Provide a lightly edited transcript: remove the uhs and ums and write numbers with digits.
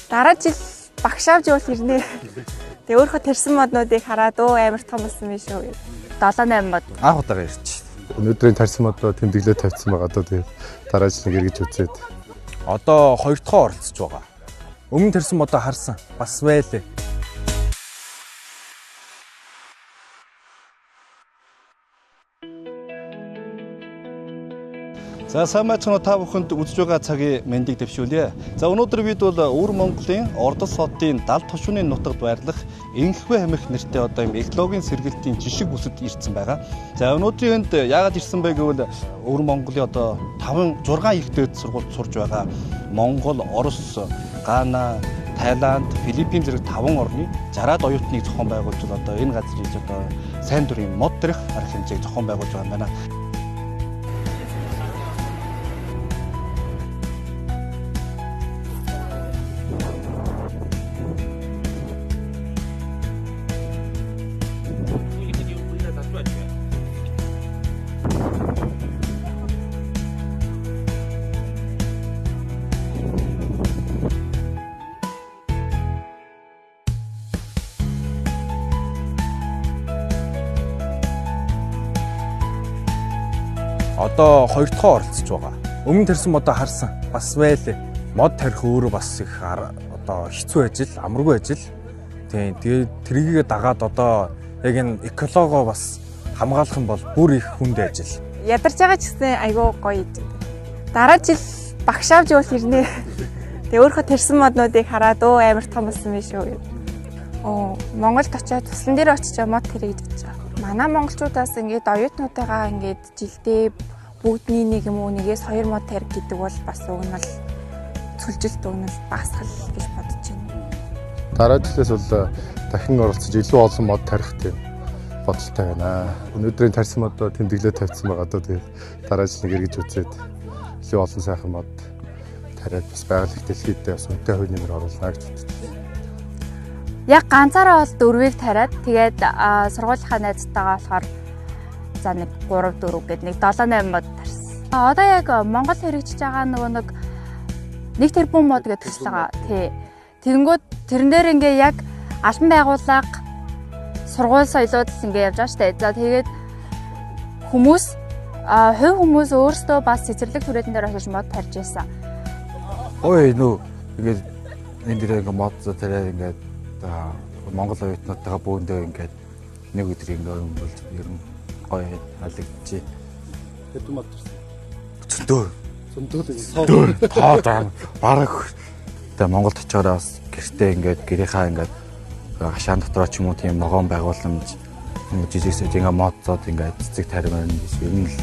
Дараа жил багш авч явал ирнэ. Тэгээ өөрөө тарьсан моднуудыг хараад өө амар том болсон юм шүү гэж. 7 8 мод. Анх удаага ирчих. Өнөөдрийн тарьсан модоо тэмдэглээ тавьсан байгаа даа. Тэгээд дараа жил нэг эргэж үзээд. Одоо 2 дахь оролцож байгаа. Өмнө тарьсан модоо харсан. Бас байлээ. За сайн байцгаана та бүхэнд үзэж байгаа цагийн мэндийг дэвшүүлье. За өнөөдөр бид бол Өвөр Монголын Ордос хотын 70 тушууны нутагт байрлах Энхвэ хэмэх нэртэй одоо юм экологийн сэргэлтийн жишг бүсэд ирсэн байгаа. За өнөөдрийн энд яагаад ирсэн бэ гэвэл Өвөр Монголын одоо 5 6 их дээд сургуульд сурж байгаа Монгол, Орос, Гана, Таиланд, Филиппин зэрэг 5 орны 60-аад оюутныг зохион байгуулж одоо энэ газар ийж одоо сайн дурын мод дэрэх арга хэмжээг зохион байгуулж байгаа юм байна. Одоо 2 дахь оролцож байгаа. Өмнө тарьсан модоо харсан. Бас байлээ. Мод тарих өөрөө бас их одоо хэцүү ажил, амаргүй ажил. Тийм. Тэгээд тэрийгээ дагаад одоо яг энэ экологоо бас хамгаалах юм бол бүр их хүнд ажил. Ядарч байгаа ч гэсэн айгүй гоё. Дараа жил багш авч явал ирнэ. Тэгээ өөрөө тарьсан моднуудыг хараад өө амар том болсон юм шүү гэж. Оо Монголд очиод туслан дээр очиж мод тэрэг гэж бодож байгаа. Манай монголчуудаас ингээд оюутнуудыгаа ингээд жилдээ бүгдний нэг юм уу нэгээс 2 мод тарь гэдэг бол бас уг нь бол цөлжилт уг нь багасгал гэж бодож байна. Дараа жилээс бол дахин оролцож илүү олон мод тарих тийм бодолтой байна. Өнөөдрийн тарьсан модоо тэмдэглээ тавьсан байгаа даа. Тэгээд дараа жил нэг эргэж үзээд илүү олон сайхан мод тариад бас байгаль их дэлхийдээ бас үнэтэй хувь нэмэр оруулна гэж бодож байна. Яг ганцаараа бол 4-ийг тариад тэгээд сургуулийнхаа найзтайгаа болохоор за нэг 3 4 гээд нэг 7 8 мод тарьсан. Одоо яг Монгол хэрэгжиж байгаа нөгөө нэг 1 тэрбум мод гэдэг төсөл байгаа. Тий. Тэгэнгүүт тэрэн дээр ингээ яг албан байгууллага сургууль соёлууд л ингээ явж байгаа штэ. За тэгээд хүмүүс хувь хүмүүс өөрсдөө бас цэцэрлэг түрээдэн дээр очиж мод тарьж байсан. Ой нөө ингээд энэ дээр ингээ мод тариад ингээд Монгол оюутнуудтайгаа бөөндөө ингээд нэг өдөр ингээд юм болж ер нь гоё халагдчихъя. Хэдэн мод тарьсан? Зөндөө. Зөндөө л тоо тоо бараг тэгээ Монголд очиороо бас гэртээ ингээд гэрийнхаа ингээд хашаан дотроо ч юм уу тийм ногоон байгууламж жижиг сэж ингээд мод зод ингээд цэцэг таримаар нь ер нь л